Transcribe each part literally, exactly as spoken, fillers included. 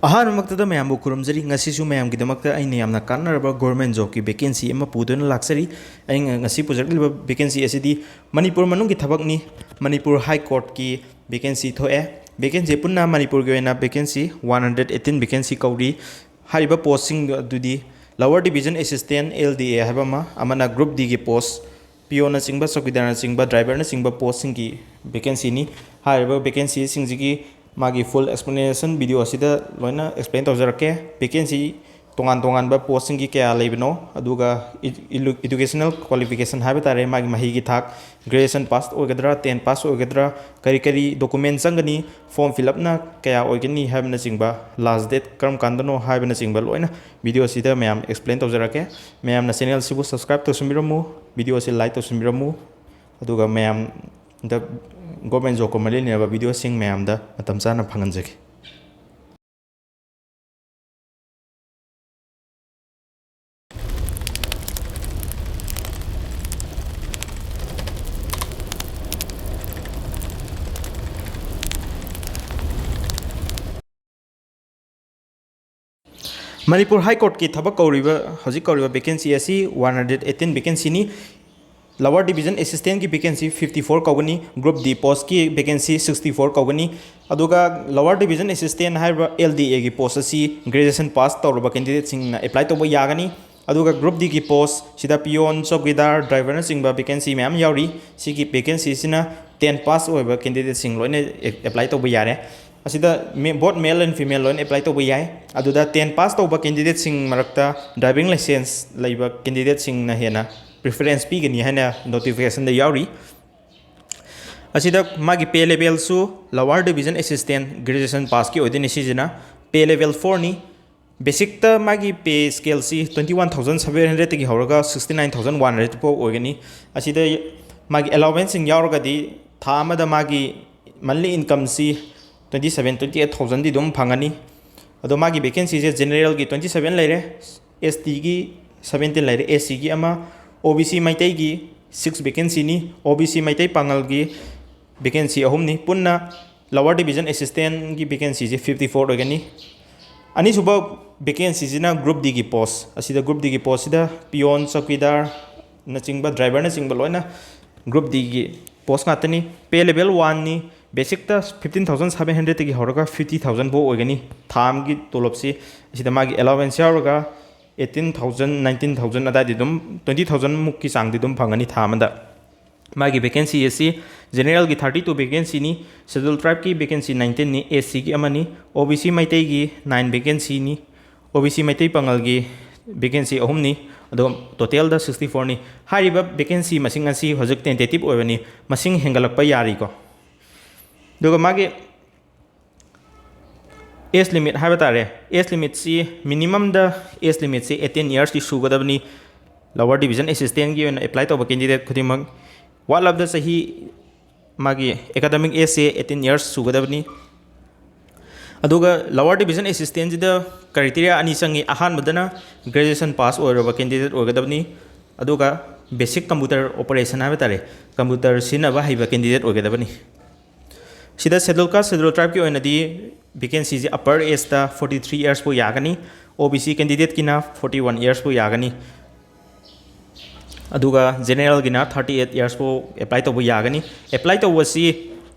ꯑꯍꯥꯟꯕꯃꯛꯇꯗ ꯃꯌꯥꯝꯕꯨ ꯈꯨꯔꯨꯝꯖꯔꯤ꯫ ꯉꯁꯤꯁꯨ ꯃꯌꯥꯝꯒꯤꯗꯃꯛꯇ ꯑꯩꯅ ꯌꯥꯝꯅ ꯀꯥꯟꯅꯔꯕ government jobꯀꯤ vacancy ꯑꯃ ꯄꯨꯗꯨꯅ ꯂꯥꯛꯆꯔꯤ꯫ ꯑꯩꯅ ꯉꯁꯤ ꯄꯨꯖꯔꯛꯂꯤꯕ vacancy ꯑꯁꯤꯗꯤ ꯃꯅꯤꯄꯨꯔ ꯃꯅꯨꯡꯒꯤ ꯊꯕꯛꯅꯤ꯫ ꯃꯅꯤꯄꯨꯔ High Courtꯀꯤ vacancy ꯊꯣꯛꯑꯦ꯫ Vacancy ꯄꯨꯟꯅ ꯃꯅꯤꯄꯨꯔꯒꯤ ꯑꯣꯏꯅ vacancy one hundred eighteen vacancy ꯀꯧꯔꯤ꯫ ꯍꯥꯏꯔꯤꯕ postꯁꯤꯡ ꯑꯗꯨꯗꯤ Lower Division Assistant, L D A ꯍꯥꯏꯕ ꯑꯃ, ꯑꯃꯅ Group Dꯒꯤ post, peonꯅꯆꯤꯡꯕ, ꯆꯧꯀꯤꯗꯥꯔꯅꯆꯤꯡꯕ, driverꯅꯆꯤꯡꯕ postꯁꯤꯡꯒꯤ vacancyꯅꯤ꯫ ꯍꯥꯏꯔꯤꯕ vacancyꯁꯤꯡꯁꯤꯒꯤ ꯃꯥꯒꯤ full explanation video ꯑꯁꯤꯗ ꯂꯣꯏꯅ explain ꯇꯧꯖꯔꯛꯀꯦ꯫ Vacancy ꯇꯣꯉꯥꯟ ꯇꯣꯉꯥꯟꯕ postꯁꯤꯡꯒꯤ ꯀꯌꯥ ꯂꯩꯕꯅꯣ, ꯑꯗꯨꯒ ꯏ-, ꯏꯂꯨ-, educational qualification ꯍꯥꯏꯕ ꯇꯥꯔꯦ, ꯃꯥꯒꯤ ꯃꯍꯩꯒꯤ ꯊꯥꯛ, graduation pass ꯑꯣꯏꯒꯗ꯭ꯔꯥ, ten pass ꯑꯣꯏꯒꯗ꯭ꯔꯥ, ꯀꯔꯤ ꯀꯔꯤ document ꯆꯪꯒꯅꯤ, form fill upꯅ ꯀꯌꯥ ꯑꯣꯏꯒꯅꯤ ꯍꯥꯏꯕꯅꯆꯤꯡꯕ, last date ꯀꯔꯝ ꯀꯥꯟꯗꯅꯣ ꯍꯥꯏꯕꯅꯆꯤꯡꯕ ꯂꯣꯏꯅ video ꯑꯁꯤꯗ ꯃꯌꯥꯝ explain ꯇꯧꯖꯔꯛꯀꯦ꯫ ꯃꯌꯥꯝꯅ channelꯁꯤꯕꯨ subscribe ꯇꯧꯁꯤꯟꯕꯤꯔꯝꯃꯨ, video ꯑꯁꯤ like ꯇꯧꯁꯤꯟꯕꯤꯔꯝꯃꯨ, ꯑꯗꯨꯒ ꯃꯌꯥꯝꯗ government jobꯀ ꯃꯔꯤ ꯂꯩꯅꯕ videoꯁꯤꯡ ꯃꯌꯥꯝꯗ ꯃꯇꯝ ꯆꯥꯅ ꯐꯪꯍꯟꯖꯒꯦ꯫ ꯃꯅꯤꯄꯨꯔ High Courtꯀꯤ ꯊꯕꯛ ꯀꯧꯔꯤꯕ, ꯍꯧꯖꯤꯛ ꯀꯧꯔꯤꯕ vacancy ꯑꯁꯤ one hundred eighteen vacancyꯅꯤ꯫ Lower Division Assistantꯀꯤ vacancy fifty four ꯀꯧꯒꯅꯤ, Group D postꯀꯤ vacancy sixty four ꯀꯧꯒꯅꯤ꯫ ꯑꯗꯨꯒ Lower Division Assistant ꯍꯥꯏꯔꯤꯕ L D Aꯒꯤ post ꯑꯁꯤ graduation pass ꯇꯧꯔꯕ candidateꯁꯤꯡꯅ apply ꯇꯧꯕ ꯌꯥꯒꯅꯤ꯫ ꯑꯗꯨꯒ Group Dꯒꯤ post ꯁꯤꯗ peon, ꯆꯧꯀꯤꯗꯥꯔ, driverꯅꯆꯤꯡꯕ vacancy ꯃꯌꯥꯝ ꯌꯥꯎꯔꯤ꯫ ꯁꯤꯒꯤ vacancyꯁꯤꯅ ten pass ꯑꯣꯏꯕ candidateꯁꯤꯡ ꯂꯣꯏꯅ apply ꯇꯧꯕ ꯌꯥꯔꯦ꯫ ꯑꯁꯤꯗ ꯃꯦ-, both male and female ꯂꯣꯏꯅ apply ꯇꯧꯕ ꯌꯥꯏ꯫ ꯑꯗꯨꯗ ten pass ꯇꯧꯕ candidateꯁꯤꯡ ꯃꯔꯛꯇ driving licence ꯂꯩꯕ candidateꯁꯤꯡꯅ ꯍꯦꯟꯅ preference ꯄꯤꯒꯅꯤ ꯍꯥꯏꯅ notificationꯗ ꯌꯥꯎꯔꯤ꯫ ꯑꯁꯤꯗ ꯃꯥꯒꯤ pay levelꯁꯨ Lower Division Assistant graduation passꯀꯤ ꯑꯣꯏꯗꯣꯏꯅꯤ꯫ ꯁꯤꯁꯤꯅ pay level fourꯅꯤ꯫ Basicꯇ ꯃꯥꯒꯤ pay scaleꯁꯤ twenty one thousand seven hundredꯇꯒꯤ ꯍꯧꯔꯒ sixty nine thousand one hundred ꯐꯥꯎ ꯑꯣꯏꯒꯅꯤ꯫ ꯑꯁꯤꯗ ꯃꯥꯒꯤ allowanceꯁꯤꯡ ꯌꯥꯎꯔꯒꯗꯤ ꯊꯥ ꯑꯃꯗ ꯃꯥꯒꯤ monthly incomeꯁꯤ twenty seven, twenty eight thousandꯗꯤ ꯑꯗꯨꯝ ꯐꯪꯒꯅꯤ꯫ ꯑꯗꯣ ꯃꯥꯒꯤ vacancyꯁꯦ generalꯒꯤ twenty seven ꯂꯩꯔꯦ, STꯒꯤ seventeen ꯂꯩꯔꯦ, SCꯒꯤ ꯑꯃ, OBC ꯃꯩꯇꯩꯒꯤ six vacancyꯅꯤ꯫ OBC ꯃꯩꯇꯩ ꯄꯥꯉꯜꯒꯤ vacancy ꯑꯍꯨꯝꯅꯤ꯫ ꯄꯨꯟꯅ Lower Division Assistantꯒꯤ vacancyꯁꯦ fifty four ꯑꯣꯏꯒꯅꯤ꯫ ꯑꯅꯤꯁꯨꯕ vacancyꯁꯤꯅ group Dꯒꯤ post꯫ ꯑꯁꯤꯗ group Dꯒꯤ postꯁꯤꯗ peon, ꯆꯧꯀꯤꯗꯥꯔꯅꯆꯤꯡꯕ, driverꯅꯆꯤꯡꯕ ꯂꯣꯏꯅ group Dꯒꯤ post ꯉꯥꯛꯇꯅꯤ꯫ Pay level oneꯅꯤ꯫ Basicꯇ fifteen thousand seven hundredꯇꯒꯤ ꯍꯧꯔꯒ fifty thousand ꯐꯥꯎ ꯑꯣꯏꯒꯅꯤ꯫ ꯊꯥ ꯑꯃꯒꯤ ꯇꯣꯂꯣꯞꯁꯤ ꯑꯁꯤꯗ ꯃꯥꯒꯤ allowance ꯌꯥꯎꯔꯒ eighteen thousand, nineteen thousand ꯑꯗꯥꯏꯗꯤ ꯑꯗꯨꯝ, twenty thousand ꯃꯨꯛꯀꯤ ꯆꯥꯡꯗꯤ ꯑꯗꯨꯝ ꯐꯪꯒꯅꯤ ꯊꯥ ꯑꯃꯗ꯫ ꯃꯥꯒꯤ vacancy ꯑꯁꯤ generalꯒꯤ thirty two vacancyꯅꯤ, schedule tribeꯀꯤ vacancy nineteenꯅꯤ, SCꯒꯤ ꯑꯃꯅꯤ, OBC ꯃꯩꯇꯩꯒꯤ nine vacancyꯅꯤ, OBC ꯃꯩꯇꯩ ꯄꯥꯉꯜꯒꯤ vacancy ꯑꯍꯨꯝꯅꯤ, ꯑꯗꯨꯒ totalꯗ sixty fourꯅꯤ꯫ ꯍꯥꯏꯔꯤꯕ vacancy ꯃꯁꯤꯡ ꯑꯁꯤ ꯍꯧꯖꯤꯛ tentative ꯑꯣꯏꯕꯅꯤ, ꯃꯁꯤꯡ ꯍꯦꯟꯒꯠꯂꯛꯄ ꯌꯥꯔꯤꯀꯣ꯫ ꯑꯗꯨꯒ ꯃꯥꯒꯤ age limit ꯍꯥꯏꯕ ꯇꯥꯔꯦ, age limitꯁꯤ minimumꯗ age limitꯁꯤ eighteen yearsꯇꯤ ꯁꯨꯒꯗꯕꯅꯤ꯫ Lower division assistantꯀꯤ ꯑꯣꯏꯅ apply ꯇꯧꯕ candidate ꯈꯨꯗꯤꯡꯃꯛ ꯋꯥꯠꯂꯕꯗ ꯆꯍꯤ, ꯃꯥꯒꯤ academic ageꯁꯦ eighteen years ꯁꯨꯒꯗꯕꯅꯤ꯫ ꯑꯗꯨꯒ lower division assistantꯁꯤꯗ criteria ꯑꯅꯤ ꯆꯪꯉꯤ꯫ ꯑꯍꯥꯟꯕꯗꯅ graduation pass ꯑꯣꯏꯔꯕ candidate ꯑꯣꯏꯒꯗꯕꯅꯤ, ꯑꯗꯨꯒ basic computer operation ꯍꯥꯏꯕ ꯇꯥꯔꯦ, computer ꯁꯤꯖꯤꯟꯅꯕ ꯍꯩꯕ candidate ꯑꯣꯏꯒꯗꯕꯅꯤ꯫ ꯁꯤꯗ schedule caste, schedule tribeꯀꯤ ꯑꯣꯏꯅꯗꯤ vacancyꯁꯤ upper ageꯇ forty three years ꯐꯥꯎ ꯌꯥꯒꯅꯤ, OBC candidateꯀꯤꯅ forty one years ꯐꯥꯎ ꯌꯥꯒꯅꯤ, ꯑꯗꯨꯒ generalꯒꯤꯅ thirty eight years ꯐꯥꯎ apply ꯇꯧꯕ ꯌꯥꯒꯅꯤ꯫ Apply ꯇꯧꯕꯁꯤ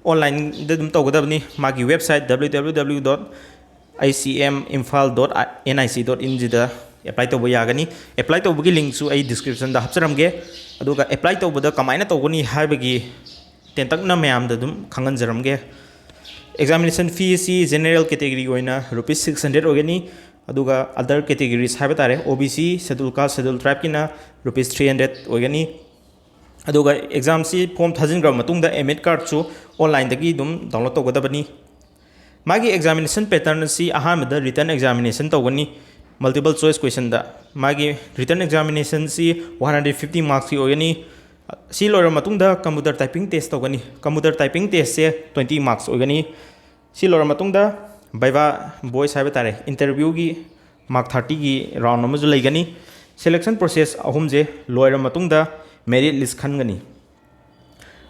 onlineꯗ ꯑꯗꯨꯝ ꯇꯧꯒꯗꯕꯅꯤ꯫ ꯃꯥꯒꯤ website W W W dot I C M Imphal dot N I C dot inꯁꯤꯗ apply ꯇꯧꯕ ꯌꯥꯒꯅꯤ꯫ Apply ꯇꯧꯕꯒꯤ linkꯁꯨ ꯑꯩ descriptionꯗ ꯍꯥꯞꯆꯔꯝꯒꯦ꯫ ꯑꯗꯨꯒ apply ꯇꯧꯕꯗ ꯀꯃꯥꯏꯅ ꯇꯧꯒꯅꯤ ꯍꯥꯏꯕꯒꯤ ꯇꯦꯟꯇꯛꯅ ꯃꯌꯥꯝꯗ ꯑꯗꯨꯝ ꯈꯪꯍꯟꯖꯔꯝꯒꯦ꯫ Examination fee ꯑꯁꯤ general category ꯑꯣꯏꯅ rupees six hundred ꯑꯣꯏꯒꯅꯤ, ꯑꯗꯨꯒ other categories ꯍꯥꯏꯕ ꯇꯥꯔꯦ, OBC, schedule caste, schedule tribeꯀꯤꯅ rupees three hundred ꯑꯣꯏꯒꯅꯤ꯫ ꯑꯗꯨꯒ examꯁꯤ form ꯊꯥꯖꯤꯟꯈ꯭ꯔꯕ ꯃꯇꯨꯡꯗ admit cardꯁꯨ onlineꯗꯒꯤ ꯑꯗꯨꯝ download ꯇꯧꯒꯗꯕꯅꯤ꯫ ꯃꯥꯒꯤ examination pattern ꯑꯁꯤ ꯑꯍꯥꯟꯕꯗ written examination ꯇꯧꯒꯅꯤ, multiple choice questionꯗ꯫ ꯃꯥꯒꯤ written examinationꯁꯤ one hundred fifty marksꯀꯤ ꯑꯣꯏꯒꯅꯤ꯫ ꯁꯤ ꯂꯣꯏꯔꯕ ꯃꯇꯨꯡꯗ computer typing test ꯇꯧꯒꯅꯤ꯫ Computer typing testꯁꯦ twenty marks ꯑꯣꯏꯒꯅꯤ꯫ ꯁꯤ ꯂꯣꯏꯔꯕ ꯃꯇꯨꯡꯗ viva voce ꯍꯥꯏꯕ ꯇꯥꯔꯦ, interviewꯒꯤ mark thirtyꯒꯤ round ꯑꯃꯁꯨ ꯂꯩꯒꯅꯤ꯫ Selection process ꯑꯍꯨꯝꯁꯦ ꯂꯣꯏꯔꯕ ꯃꯇꯨꯡꯗ merit list ꯈꯟꯒꯅꯤ꯫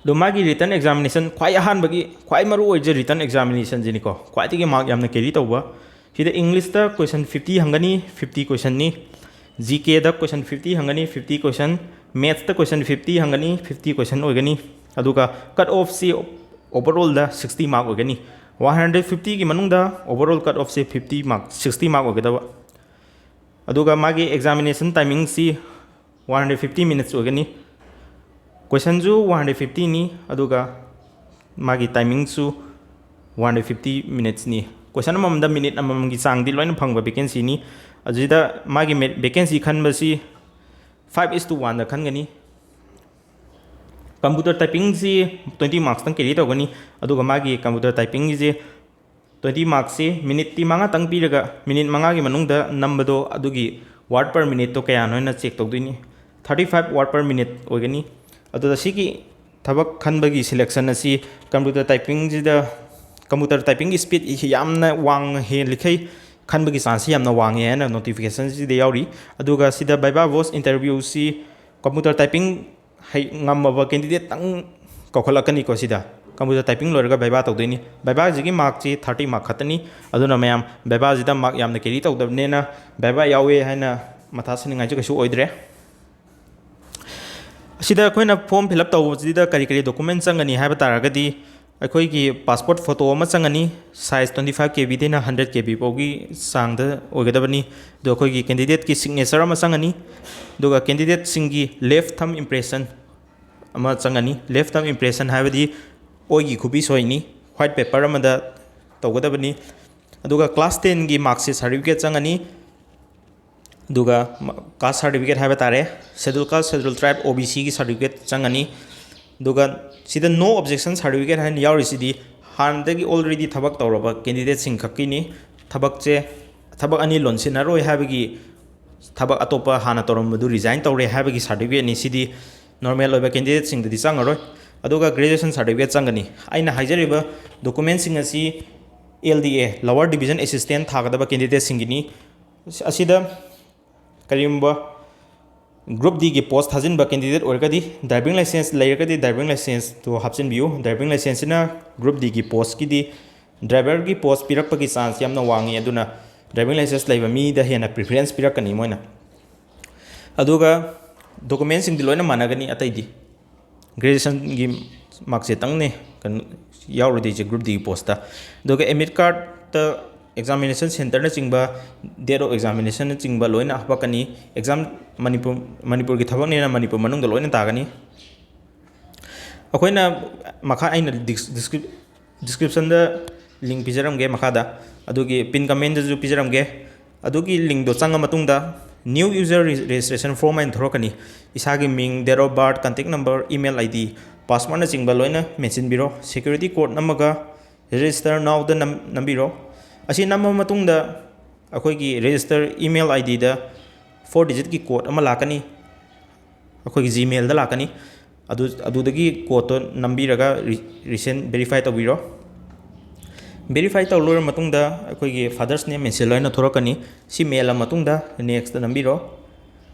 ꯑꯗꯣ ꯃꯥꯒꯤ written examination, ꯈ꯭ꯋꯥꯏ ꯑꯍꯥꯟꯕꯒꯤ ꯈ꯭ꯋꯥꯏ ꯃꯔꯨ ꯑꯣꯏꯔꯤꯁꯦ written examinationꯁꯤꯅꯤꯀꯣ, ꯈ꯭ꯋꯥꯏꯗꯒꯤ mark ꯌꯥꯝꯅ carry ꯇꯧꯕ꯫ ꯁꯤꯗ English ꯇ question fifty ꯍꯪꯒꯅꯤ, fifty question ꯅꯤ꯫ G K ꯗ question fifty ꯍꯪꯒꯅꯤ, fifty question꯫ Maths ꯇ question fifty ꯍꯪꯒꯅꯤ, fifty question ꯑꯣꯏꯒꯅꯤ꯫ ꯑꯗꯨꯒ cut off ꯁꯤ overall ꯗ sixty mark ꯑꯣꯏꯒꯅꯤ꯫ One hundred fifty ꯒꯤ ꯃꯅꯨꯡꯗ overall cut off ꯁꯦ fifty mark, sixty mark ꯑꯣꯏꯒꯗꯕ꯫ ꯑꯗꯨꯒ ꯃꯥꯒꯤ examination timing ꯁꯤ one hundred fifty minutes ꯑꯣꯏꯒꯅꯤ꯫ Question ꯁꯨ one hundred fifty ꯅꯤ, ꯑꯗꯨꯒ ꯃꯥꯒꯤ timing ꯁꯨ one hundred fifty minutes ꯅꯤ꯫ Question ꯑꯃꯃꯝꯗ minute ꯑꯃꯃꯝꯒꯤ ꯆꯥꯡꯗꯤ ꯂꯣꯏꯅ ꯐꯪꯕ vacancy ꯅꯤ꯫ ꯑꯗꯨꯗ ꯃꯥꯒꯤ me-, vacancy ꯈꯟꯕꯁꯤ five is to one the ꯈꯟꯒꯅꯤ꯫ Computer typing ꯁꯤ twenty marks ꯇꯪ carry ꯇꯧꯒꯅꯤ, ꯑꯗꯨꯒ ꯃꯥꯒꯤ computer typing ꯒꯤꯁꯦ twenty marks ꯁꯤ minute ꯇꯤ ꯃꯉꯥꯇꯪ ꯄꯤꯔꯒ, minute ꯃꯉꯥꯒꯤ ꯃꯅꯨꯡꯗ ꯅꯝꯕꯗꯣ ꯑꯗꯨꯒꯤ word per minute ꯇꯣ ꯀꯌꯥꯅꯣ ꯍꯥꯏꯅ check ꯇꯧꯗꯣꯏꯅꯤ꯫ Thirty five word per minute ꯑꯣꯏꯒꯅꯤ꯫ ꯑꯗꯨꯗ ꯁꯤꯒꯤ ꯊꯕꯛ ꯈꯟꯕꯒꯤ selection ꯑꯁꯤ computer typing ꯁꯤꯗ, computer typing ꯒꯤ speed ꯌꯥꯝꯅ ꯋꯥꯡꯅ ꯍꯦꯜꯂꯤꯈꯩ ꯈꯟꯕꯒꯤ chance ꯁꯤ ꯌꯥꯝꯅ ꯋꯥꯡꯉꯦ ꯍꯥꯏꯅ notification ꯁꯤꯗ ꯌꯥꯎꯔꯤ꯫ ꯑꯗꯨꯒ ꯁꯤꯗ viva voce interview ꯁꯤ computer typing ꯍꯩ ꯉꯝꯃꯕ candidate ꯇꯪ ꯀꯧꯈꯠꯂꯛꯀꯅꯤꯀꯣ꯫ ꯁꯤꯗ computer typing ꯂꯣꯏꯔꯒ viva ꯇꯧꯗꯣꯏꯅꯤ꯫ Viva ꯁꯤꯒꯤ mark ꯁꯤ thirty mark ꯈꯛꯇꯅꯤ꯫ ꯑꯗꯨꯅ ꯃꯌꯥꯝ viva ꯁꯤꯗ mark ꯌꯥꯝꯅ carry ꯇꯧꯗꯕꯅꯤꯅ viva ꯌꯥꯎꯋꯦ ꯍꯥꯏꯅ ꯃꯊꯥ ꯁꯥꯅꯤꯡꯉꯥꯏꯁꯨ ꯀꯩꯁꯨ ꯑꯣꯏꯗ꯭ꯔꯦ꯫ ꯑꯁꯤꯗ ꯑꯩꯈꯣꯏꯅ form fill up ꯇꯧꯕꯁꯤꯗ ꯀꯔꯤ ꯀꯔꯤ document ꯆꯪꯒꯅꯤ ꯍꯥꯏꯕ ꯇꯥꯔꯒꯗꯤ, ꯑꯩꯈꯣꯏꯒꯤ passport photo ꯑꯃ ꯆꯪꯒꯅꯤ, size twenty five K B ꯗꯩꯅ hundred K B ꯐꯥꯎꯒꯤ ꯆꯥꯡꯗ ꯑꯣꯏꯒꯗꯕꯅꯤ꯫ ꯑꯗꯨꯒ ꯑꯩꯈꯣꯏꯒꯤ candidate ꯀꯤ signature ꯑꯃ ꯆꯪꯒꯅꯤ꯫ ꯑꯗꯨꯒ candidate ꯁꯤꯡꯒꯤ left thumb impression ꯑꯃ ꯆꯪꯒꯅꯤ꯫ Left thumb impression ꯍꯥꯏꯕꯗꯤ ꯑꯣꯏꯒꯤ ꯈꯨꯕꯤ ꯁꯣꯏꯅꯤ, white paper ꯑꯃꯗ ꯇꯧꯒꯗꯕꯅꯤ꯫ ꯑꯗꯨꯒ class ten ꯒꯤ mark sheet certificate ꯆꯪꯒꯅꯤ꯫ ꯑꯗꯨꯒ caste certificate ꯍꯥꯏꯕ ꯇꯥꯔꯦ, schedule caste, schedule tribe, O B C ꯒꯤ certificate ꯆꯪꯒꯅꯤ꯫ ꯑꯗꯨꯒ ꯁꯤꯗ no objection certificate ꯍꯥꯏꯅ ꯌꯥꯎꯔꯤꯁꯤꯗꯤ ꯍꯥꯟꯅꯗꯒꯤ already ꯊꯕꯛ ꯇꯧꯔꯕ candidate ꯁꯤꯡ ꯈꯛꯀꯤꯅꯤ꯫ ꯊꯕꯛꯁꯦ, ꯊꯕꯛ ꯑꯅꯤ ꯂꯣꯟꯁꯤꯟꯅꯔꯣꯏ ꯍꯥꯏꯕꯒꯤ, ꯊꯕꯛ ꯑꯇꯣꯞꯄ ꯍꯥꯟꯅ ꯇꯧꯔꯝꯕꯗꯨ resign ꯇꯧꯔꯦ ꯍꯥꯏꯕꯒꯤ certificate ꯅꯤ꯫ ꯁꯤꯗꯤ normal ꯑꯣꯏꯕ candidate ꯁꯤꯡꯗꯗꯤ ꯆꯪꯉꯔꯣꯏ꯫ ꯑꯗꯨꯒ graduation certificate ꯆꯪꯒꯅꯤ꯫ ꯑꯩꯅ ꯍꯥꯏꯖꯔꯤꯕ document ꯁꯤꯡ ꯑꯁꯤ L D A, Lower Division Assistant ꯊꯥꯒꯗꯕ candidate ꯁꯤꯡꯒꯤꯅꯤ꯫ ꯑꯁꯤꯗ ꯀꯔꯤꯒꯨꯝꯕ group D ꯒꯤ post ꯊꯥꯖꯤꯟꯕ candidate ꯑꯣꯏꯔꯒꯗꯤ, driving license ꯂꯩꯔꯒꯗꯤ driving license ꯇꯨ ꯍꯥꯞꯆꯤꯟꯕꯤꯌꯨ꯫ Driving license ꯁꯤꯅ group D ꯒꯤ post ꯀꯤꯗꯤ ꯗ꯭ꯔꯥꯏꯚꯔꯒꯤ ꯄꯣꯁ ꯄꯤꯔꯛꯄꯒꯤ ꯆꯥꯟꯁ ꯌꯥꯝꯅ ꯋꯥꯡꯉꯤ, ꯑꯗꯨꯅ ꯗ꯭ꯔꯥꯏꯚꯤꯡ ꯂꯥꯏꯁꯦꯟꯁ ꯂꯩꯕ ꯃꯤꯗ ꯍꯦꯟꯅ ꯄ꯭ꯔꯤꯐꯔꯦꯟꯁ ꯄꯤꯔꯛꯀꯅꯤ ꯃꯣꯏꯅ꯫ ꯑꯗꯨꯒ ꯗꯣꯀꯨꯃꯦꯟꯁꯤꯡꯗꯤ ꯂꯣꯏꯅ ꯃꯥꯟꯅꯒꯅꯤ, ꯑꯇꯩꯗꯤ ꯒ꯭ꯔꯦꯖꯨꯑꯦꯁꯟꯒꯤ ꯃꯥꯔꯛꯁꯤꯠꯇꯪꯅꯦ ꯀꯩꯅꯣ ꯌꯥꯎꯔꯣꯏꯗꯣꯏꯁꯦ ꯒ꯭ꯔꯨꯞ ꯗꯤꯒꯤ ꯄꯣꯁꯇ꯫ ꯑꯗꯨꯒ ꯑꯦꯗꯃꯤꯠ ꯀꯥꯔꯠꯇ ꯑꯦꯛꯖꯥꯃꯤꯅꯦꯁꯟ ꯁꯦꯟꯇꯔꯅꯆꯤꯡꯕ, ꯗꯦꯠ ꯑꯣꯐ ꯑꯦꯛꯖꯥꯃꯤꯅꯦꯁꯟꯅꯆꯤꯡꯕ ꯂꯣꯏꯅ ꯍꯥꯄꯛꯀꯅꯤ꯫ ꯑꯦꯛꯖꯥꯝ ꯃꯅꯤꯄꯨꯔ, ꯃꯅꯤꯄꯨꯔꯒꯤ ꯊꯕꯛꯅꯤꯅ ꯃꯅꯤꯄꯨꯔ ꯃꯅꯨꯡꯗ ꯂꯣꯏꯅ ꯇꯥꯒꯅꯤ꯫ ꯑꯩꯈꯣꯏꯅ ꯃꯈꯥ ꯑꯩꯅ ꯗꯤꯁꯀ꯭ꯔꯤꯞꯁꯟꯗ ꯂꯤꯡ ꯄꯤꯖꯔꯝꯒꯦ ꯃꯈꯥꯗ, ꯑꯗꯨꯒꯤ ꯄꯤꯟ ꯀꯃꯦꯟꯗꯁꯨ ꯄꯤꯖꯔꯝꯒꯦ꯫ ꯑꯗꯨꯒꯤ ꯂꯤꯡꯗꯣ ꯆꯪꯉ ꯃꯇꯨꯡꯗ new user registration form ꯍꯥꯏꯅ ꯊꯣꯔꯛꯀꯅꯤ꯫ ꯏꯁꯥꯒꯤ ꯃꯤꯡ, date of birth, contact number, email ID, passwordꯅꯆꯤꯡꯕ ꯂꯣꯏꯅ ꯃꯦꯟꯁꯤꯟꯕꯤꯔꯣ꯫ Security code ꯅꯝꯃꯒ register nowꯗ ꯅꯝ-, ꯅꯝꯕꯤꯔꯣ꯫ ꯑꯁꯤ ꯅꯝꯃ ꯃꯇꯨꯡꯗ ꯑꯩꯈꯣꯏꯒꯤ register email IDꯗ four digitꯀꯤ code ꯑꯃ ꯂꯥꯛꯀꯅꯤ, ꯑꯩꯈꯣꯏꯒꯤ Gmailꯗ ꯂꯥꯛꯀꯅꯤ꯫ ꯑꯗꯨ, ꯑꯗꯨꯗꯒꯤ codeꯇꯣ ꯅꯝꯕꯤꯔꯒ ꯔꯤ-, resend verify ꯇꯧꯕꯤꯔꯣ꯫ Verify ꯇꯧ ꯂꯣꯏꯔ ꯃꯇꯨꯡꯗ ꯑꯩꯈꯣꯏꯒꯤ father's name ꯃꯦꯟꯁꯤꯜꯂꯣ ꯍꯥꯏꯅ ꯊꯣꯔꯛꯀꯅꯤ꯫ ꯁꯤ ꯃꯦꯜꯂ ꯃꯇꯨꯡꯗ nextꯇ ꯅꯝꯕꯤꯔꯣ꯫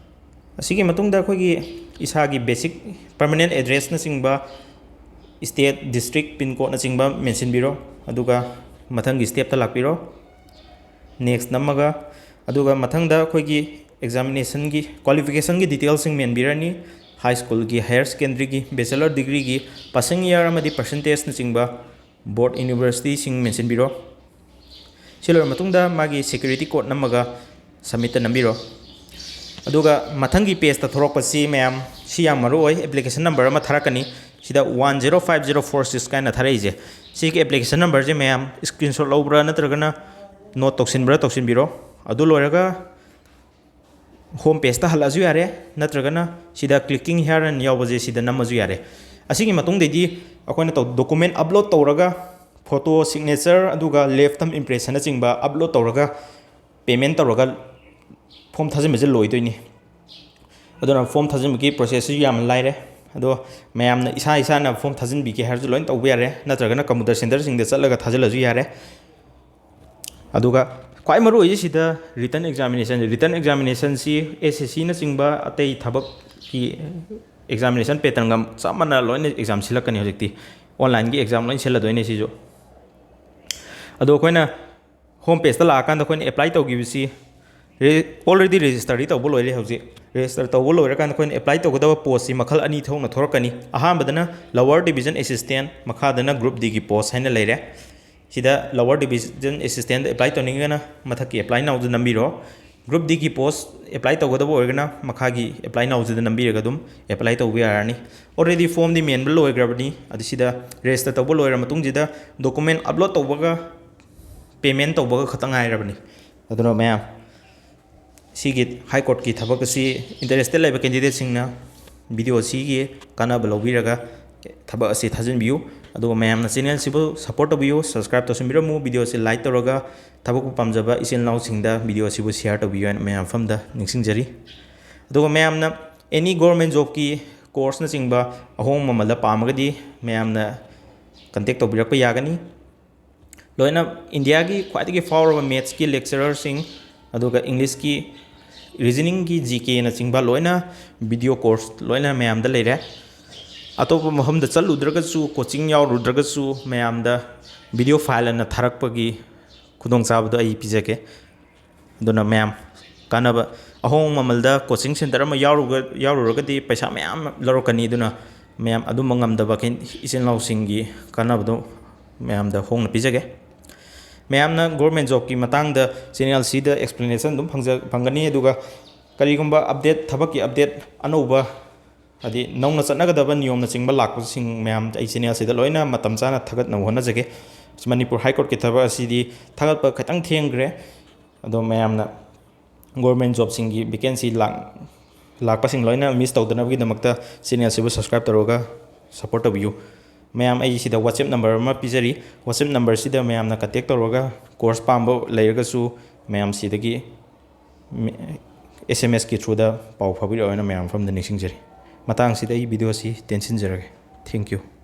ꯑꯁꯤꯒꯤ ꯃꯇꯨꯡꯗ ꯑꯩꯈꯣꯏꯒꯤ ꯏꯁꯥꯒꯤ basic permanent addressꯅꯆꯤꯡꯕ, state, district, pin codeꯅꯆꯤꯡꯕ ꯃꯦꯟꯁꯤꯟꯕꯤꯔꯣ꯫ ꯑꯗꯨꯒ ꯃꯊꯪꯒꯤ stepꯇ ꯂꯥꯛꯄꯤꯔꯣ꯫ Next ꯅꯝꯃꯒ, ꯑꯗꯨꯒ ꯃꯊꯪꯗ ꯑꯩꯈꯣꯏꯒꯤ examinationꯒꯤ qualificationꯒꯤ detailꯁꯤꯡ ꯃꯦꯟꯕꯤꯔꯅꯤ꯫ High schoolꯒꯤ, higher secondary ꯒꯤ, bachelor degreeꯒꯤ, passing year ꯑꯃꯗꯤ percentageꯅꯆꯤꯡꯕ, board universityꯁꯤꯡ ꯃꯦꯟꯁꯤꯟꯕꯤꯔꯣ꯫ ꯁꯤ ꯂꯣꯏꯔ ꯃꯇꯨꯡꯗ ꯃꯥꯒꯤ security code ꯅꯝꯃꯒ submitꯇ ꯅꯝꯕꯤꯔꯣ꯫ ꯑꯗꯨꯒ ꯃꯊꯪꯒꯤ pageꯇ ꯊꯣꯔꯛꯄꯁꯤ, ꯃꯌꯥꯝ, ꯁꯤ ꯌꯥꯝ ꯃꯔꯨ ꯑꯣꯏ, application number ꯑꯃ ꯊꯥꯔꯛꯀꯅꯤ꯫ ꯁꯤꯗ one zero five zero four six ꯀꯥꯏꯅ ꯊꯥꯔꯛꯏꯁꯦ, ꯁꯤꯒꯤ application numberꯁꯦ ꯃꯌꯥꯝ screenshot ꯂꯧꯕ꯭ꯔꯥ ꯅꯠꯇ꯭ꯔꯒꯅ note ꯇꯧꯁꯤꯟꯕ꯭ꯔꯥ ꯇꯧꯁꯤꯟꯕꯤꯔꯣ꯫ ꯑꯗꯨ ꯂꯣꯏꯔꯒ home pageꯇ ꯍꯜꯂꯛꯑꯁꯨ ꯌꯥꯔꯦ, ꯅꯠꯇ꯭ꯔꯒꯅ ꯁꯤꯗ clicking here ꯍꯥꯏꯅ ꯌꯥꯎꯕꯁꯦ, ꯁꯤꯗ ꯅꯝꯃꯁꯨ ꯌꯥꯔꯦ꯫ ꯑꯁꯤꯒꯤ ꯃꯇꯨꯡꯗꯩꯗꯤ ꯑꯩꯈꯣꯏꯅ ꯇꯧ-, document upload ꯇꯧꯔꯒ, photo, signature, ꯑꯗꯨꯒ left thumb impressionꯅꯆꯤꯡꯕ upload ꯇꯧꯔꯒ, payment ꯇꯧꯔꯒ form ꯊꯥꯖꯤꯟꯕꯁꯦ ꯂꯣꯏꯗꯣꯏꯅꯤ꯫ ꯑꯗꯨꯅ form ꯊꯥꯖꯤꯟꯕꯒꯤ processꯁꯨ ꯌꯥꯝꯅ ꯂꯥꯏꯔꯦ꯫ ꯑꯗꯣ ꯃꯌꯥꯝꯅ ꯏꯁꯥ ꯏꯁꯥꯅ form ꯊꯥꯖꯤꯟꯕꯤꯒꯦ ꯍꯥꯏꯔꯁꯨ ꯂꯣꯏꯅ ꯇꯧꯕ ꯌꯥꯔꯦ, ꯅꯠꯇ꯭ꯔꯒꯅ computer centreꯁꯤꯡꯗ ꯆꯠꯂꯒ ꯊꯥꯖꯤꯜꯂꯁꯨ ꯌꯥꯔꯦ꯫ ꯑꯗꯨꯒ ꯈ꯭ꯋꯥꯏ ꯃꯔꯨ ꯑꯣꯏꯁꯦ ꯁꯤꯗ written examination, written examinationꯁꯤ SSCꯅꯆꯤꯡꯕ ꯑꯇꯩ ꯊꯕꯛꯀꯤ examination patternꯒ ꯆꯞ ꯃꯥꯟꯅ ꯂꯣꯏꯅ exam ꯁꯤꯜꯂꯛꯀꯅꯤ ꯍꯧꯖꯤꯛꯇꯤ꯫ Onlineꯒꯤ exam ꯂꯣꯏꯅ ꯁꯤꯜꯂꯗꯣꯏꯅꯦ ꯁꯤꯁꯨ꯫ ꯑꯗꯣ ꯑꯩꯈꯣꯏꯅ ꯍꯣꯝ ꯄꯦꯖꯇ ꯂꯥꯛꯑꯀꯥꯟꯗ ꯑꯩꯈꯣꯏꯅ ꯑꯦꯄ꯭ꯂꯥꯏ ꯇꯧꯈꯤꯕꯁꯤ, already registerꯗꯤ ꯇꯧꯕ ꯂꯣꯏꯔꯦ꯫ ꯍꯧꯖꯤꯛ ꯔꯦꯖꯤꯁꯇꯔ ꯇꯧꯕ ꯂꯣꯏꯔꯀꯥꯟꯗ ꯑꯩꯈꯣꯏꯅ ꯑꯦꯄ꯭ꯂꯥꯏ ꯇꯧꯒꯗꯕ ꯄꯣꯁꯁꯤ ꯃꯈꯜ ꯑꯅꯤ ꯊꯣꯛꯅ ꯊꯣꯔꯛꯀꯅꯤ꯫ ꯑꯍꯥꯟꯕꯗꯅ lower division assistant, ꯃꯈꯥꯗꯅ group Dꯒꯤ ꯄꯣꯁ ꯍꯥꯏꯅ ꯂꯩꯔꯦ꯫ ꯁꯤꯗ lower division assistant ꯑꯦꯄ꯭ꯂꯥꯏ ꯇꯧꯅꯤꯡꯉꯒꯅ ꯃꯊꯛꯀꯤ ꯑꯦꯄ꯭ꯂꯥꯏ nowꯗ ꯅꯝꯕꯤꯔꯣ꯫ Group Dꯒꯤ ꯄꯣꯁ ꯑꯦꯄ꯭ꯂꯥꯏ ꯇꯧꯒꯗꯕ ꯑꯣꯏꯔꯒꯅ ꯃꯈꯥꯒꯤ ꯑꯦꯄ꯭ꯂꯥꯏ nowꯁꯤꯗ ꯅꯝꯕꯤꯔꯒ ꯑꯗꯨꯝ ꯑꯦꯄ꯭ꯂꯥꯏ ꯇꯧꯕ ꯌꯥꯔꯅꯤ꯫ Already formꯗꯤ ꯃꯦꯟꯕ ꯂꯣꯏꯈ꯭ꯔꯕꯅꯤ꯫ ꯑꯗꯨ ꯁꯤꯗ ꯔꯦꯖꯤꯁꯇꯔ ꯇꯧꯕ ꯂꯣꯏꯔ ꯃꯇꯨꯡꯁꯤꯗ document upload ꯇꯧꯕꯒ payment ꯇꯧꯕꯒ ꯈꯛꯇ ꯉꯥꯏꯔꯕꯅꯤ꯫ ꯑꯗꯨꯅ ꯃꯌꯥꯝ, ꯁꯤꯒꯤ High Courtꯀꯤ ꯊꯕꯛ ꯑꯁꯤ interested ꯂꯩꯕ candidateꯁꯤꯡꯅ video ꯑꯁꯤꯒꯤ ꯀꯥꯟꯅꯕ ꯂꯧꯕꯤꯔꯒ ꯊꯕꯛ ꯑꯁꯤ ꯊꯥꯖꯤꯟꯕꯤꯌꯨ꯫ ꯑꯗꯨꯒ ꯃꯌꯥꯝꯅ channelꯁꯤꯕꯨ support ꯇꯧꯕꯤꯌꯨ, subscribe ꯇꯧꯁꯤꯟꯕꯤꯔꯝꯃꯨ, video ꯑꯁꯤ like ꯇꯧꯔꯒ ꯊꯕꯛꯄꯨ ꯄꯥꯝꯖꯕ ꯏꯆꯤꯜ ꯏꯅꯥꯎꯁꯤꯡꯗ video ꯑꯁꯤꯕꯨ share ꯇꯧꯕꯤꯌꯨ ꯍꯥꯏꯅ ꯃꯌꯥꯝ ꯃꯐꯝꯗ ꯅꯤꯡꯁꯤꯡꯖꯔꯤ꯫ ꯑꯗꯨꯒ ꯃꯌꯥꯝꯅ any government jobꯀꯤ courseꯅꯆꯤꯡꯕ ꯑꯍꯣꯡꯕ ꯃꯃꯜꯗ ꯄꯥꯝꯃꯒꯗꯤ ꯃꯌꯥꯝꯅ contact ꯇꯧꯕꯤꯔꯛꯄ ꯌꯥꯒꯅꯤ꯫ ꯂꯣꯏꯅ ꯏꯟꯗꯤꯌꯥꯒꯤ ꯈ꯭ꯋꯥꯏꯗꯒꯤ ꯐꯥꯎꯔꯕ mathsꯀꯤ lecturerꯁꯤꯡ, ꯑꯗꯨꯒ Englishꯀꯤ, reasoningꯒꯤ, GKꯅꯆꯤꯡꯕ ꯂꯣꯏꯅ video course ꯂꯣꯏꯅ ꯃꯌꯥꯝꯗ ꯂꯩꯔꯦ꯫ ꯑꯇꯣꯞꯄ ꯃꯐꯝꯗ ꯆꯠꯂꯨꯗ꯭ꯔꯒꯁꯨ, coaching ꯌꯥꯎꯔꯨꯗ꯭ꯔꯒꯁꯨ, ꯃꯌꯥꯝꯗ video file ꯑꯣꯏꯅ ꯊꯥꯔꯛꯄꯒꯤ ꯈꯨꯗꯣꯡꯆꯥꯕꯗꯣ ꯑꯩ ꯄꯤꯖꯒꯦ꯫ ꯑꯗꯨꯅ ꯃꯌꯥꯝ, ꯀꯥꯟꯅꯕ, ꯑꯍꯣꯡꯕ ꯃꯃꯜꯗ coaching centre ꯑꯃ ꯌꯥꯎꯔꯨꯒ-, ꯌꯥꯎꯔꯨꯔꯒꯗꯤ ꯄꯩꯁꯥ ꯃꯌꯥꯝ ꯂꯧꯔꯛꯀꯅꯤ꯫ ꯑꯗꯨꯅ ꯃꯌꯥꯝ, ꯑꯗꯨꯝꯕ ꯉꯝꯗꯕ ꯀꯦꯟ-, ꯏꯆꯤꯜ ꯏꯅꯥꯎꯁꯤꯡꯒꯤ ꯀꯥꯟꯅꯕꯗꯣ ꯃꯌꯥꯝꯗ ꯍꯣꯡꯅ ꯄꯤꯖꯒꯦ꯫ ꯃꯌꯥꯝꯅ government jobꯀꯤ ꯃꯇꯥꯡꯗ channelꯁꯤꯗ explanation ꯑꯗꯨꯝ ꯐꯪꯖ-, ꯐꯪꯒꯅꯤ꯫ ꯑꯗꯨꯒ ꯀꯔꯤꯒꯨꯝꯕ update, ꯊꯕꯛꯀꯤ update ꯑꯅꯧꯕ, ꯍꯥꯏꯗꯤ ꯅꯧꯅ ꯆꯠꯅꯒꯗꯕ ꯅꯤꯌꯣꯝꯅꯆꯤꯡꯕ ꯂꯥꯛꯄꯁꯤꯡ ꯃꯌꯥꯝ ꯑꯩ channelꯁꯤꯗ ꯂꯣꯏꯅ ꯃꯇꯝ ꯆꯥꯅ ꯊꯥꯒꯠꯅꯕ ꯍꯣꯠꯅꯖꯒꯦ꯫ ꯃꯅꯤꯄꯨꯔ High Courtꯀꯤ ꯊꯕꯛ ꯑꯁꯤꯗꯤ ꯊꯥꯒꯠꯄ ꯈꯤꯇꯪ ꯊꯦꯡꯈ꯭ꯔꯦ꯫ ꯑꯗꯣ ꯃꯌꯥꯝꯅ government jobꯁꯤꯡꯒꯤ vacancy ꯂꯥꯛ-, ꯂꯥꯛꯄꯁꯤꯡ ꯂꯣꯏꯅ miss ꯇꯧꯗꯅꯕꯒꯤꯗꯃꯛꯇ channelꯁꯤꯕꯨ subscribe ꯇꯧꯔꯒ support ꯇꯧꯕꯤꯌꯨ꯫ ꯃꯌꯥꯝ, ꯑꯩ ꯁꯤꯗ WhatsApp number ꯑꯃ ꯄꯤꯖꯔꯤ꯫ WhatsApp numberꯁꯤꯗ ꯃꯌꯥꯝꯅ contact ꯇꯧꯔꯒ course ꯄꯥꯝꯕ ꯂꯩꯔꯒꯁꯨ ꯃꯌꯥꯝ ꯁꯤꯗꯒꯤ ꯃꯦ-, SMSꯀꯤ throughꯗ ꯄꯥꯎ ꯐꯥꯎꯕꯤꯔꯛꯑꯣ ꯍꯥꯏꯅ ꯃꯌꯥꯝ ꯃꯐꯝꯗ ꯅꯤꯡꯁꯤꯡꯖꯔꯤ꯫ ꯃꯇꯥꯡꯁꯤꯗ ꯑꯩ videoꯁꯤ ꯇꯦꯟꯁꯤꯟꯖꯔꯒꯦ꯫ Thank you꯫